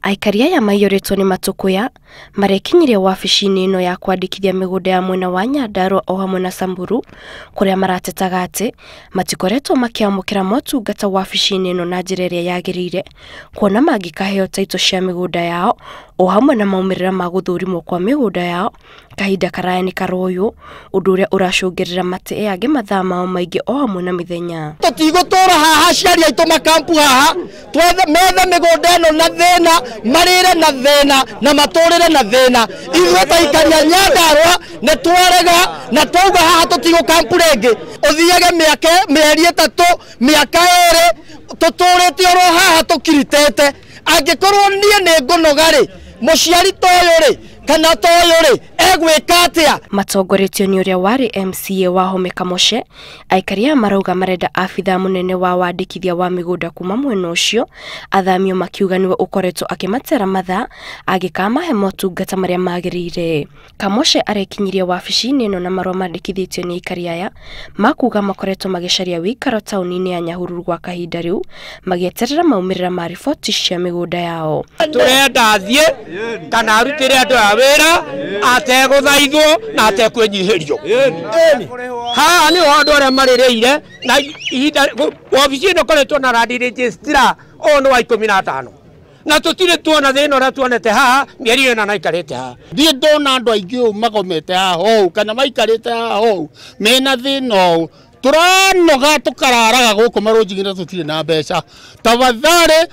Aikari aya maiyũrĩtwo nĩ matũkũya marekinyirie wabici-inĩ ĩno ya kwandĩkithia mĩgũnda ya mwena wa Nyandarua o hamwe na Samburu kũrĩa maratetaga atĩ matikoretwo makĩamũkĩra motungata wabici-inĩ ĩno na njĩra ĩrĩa yagĩrĩire, kuona mangĩkaheo taitũ cia mĩgũnda yao o hamwe na maumĩrĩra ma gũthũrimwo kwa mĩgũnda yao kahinda karaya nĩ karoywo, ũndũ ũrĩa ũracũngĩrĩra mateange mathaa mao maingĩ o hamwe na mĩthenya. Tũtigũtũra haha aciari aitũ makampu haha twethe methe mĩgũnda ĩno na thĩna, marĩre na thĩna na matũrĩre na thĩna. Ithuĩ ta aikari a Nyandarua nĩ twarega na twauga haha tũtigũkampu rĩngĩ. Ũthiage mĩaka mĩeri 3 mĩaka 2 tũtũrĩte oro haha tũkiritĩte. Angĩkorwo niĩ nĩ ngũnoga rĩ, mũciari ta ũyũ rĩ kana ta ũyũ rĩ egwĩka atĩa? Matongoretio nĩ ũrĩa warĩ MCA wa Home Kamoshe, aikari aya marauga marenda abithaa mũnene wa wandĩkithia wa mĩgũnda kuma mwena ũcio athamio, makiuga nĩwe ũkoretwo akĩmatera mathaa angĩkamahe motungata marĩa magĩrĩire. Kamoshe arekinyirie wabici-inĩ ĩno na marũa mandĩkithĩtio nĩ aikari aya makuga makoretwo magĩcaria wĩikaro taũni-inĩ ya Nyahururu gwa kahinda rĩu magĩeterera maumĩrĩra ma riboti cia mĩgũnda yao. Tũrenda athiĩ kana arutĩre andũ aya wĩra ategũthaithwo na atekwĩnyihĩrio. Haha nĩho andũ arĩa marĩrĩire na ihinda wabici ĩno ĩkoretwo na land registrar ũyũ nĩ wa 15 na tũtirĩ tuona thĩna ũrĩa tuonete haha mĩeri ĩna na ikarĩte haha. Ndirĩ ndona andũ aingĩ ũũ magomete haha ũũ kana maikarĩte haha ũũ mena thĩna ũũ. Tũranoga tũkararaga gũkũ marũnjinĩ na tũtirĩ na mbeca. Tafadhali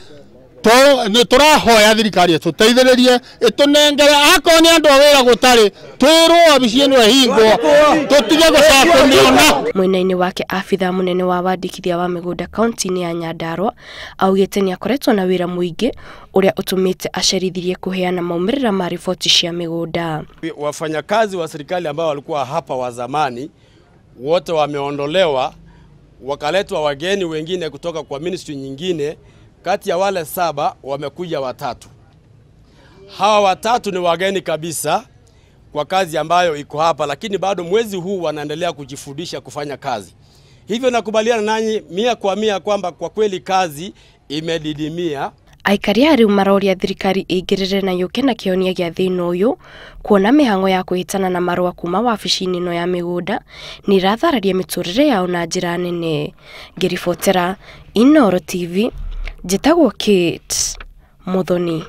nĩ tũrahoya thirikari ĩtũteithĩrĩrie ĩtũnengere, akorwo nĩ andũ a wĩra gũtarĩ twĩrwo wabici ĩno ĩhingwo tũtige gũcakũmĩona. Mwena-inĩ wake abithaa mũnene wa wandĩkithia wa mĩgũnda kaunti-inĩ ya Nyandarua augĩte nĩ akoretwo na wĩra mũingĩ ũrĩa ũtũmĩte acerithirie kũheana maumĩrĩra ma riboti cia mĩgũnda. Wafanyakazi wa serikali ambao walikuwa hapa wa zamani wote wameondolewa, wakaletwa wageni wengine kutoka kwa ministry nyingine. Kati ya wale 7 wamekuja 3. Hawa 3 ni wageni kabisa kwa kazi ambayo iko hapa, lakini bado mwezi huu wanaendelea kujifundisha kufanya kazi. Hivyo nakubaliana nanyi 100 kwa 100 kwamba kwa kweli kazi imedidimia. Aikari aya rĩu maroria thirikari ĩingĩrĩre na yũke na kĩhonia gĩa thĩna ũyũ, kuona mĩhang'o ya kwĩhĩtana na marũa kuma wabici-inĩ ĩno ya mĩgũnda nĩ ĩrathararia mĩtũrĩre yao na njĩra nene. Ngĩribotera Inooro TV, njĩtagwo Kate Muthoni.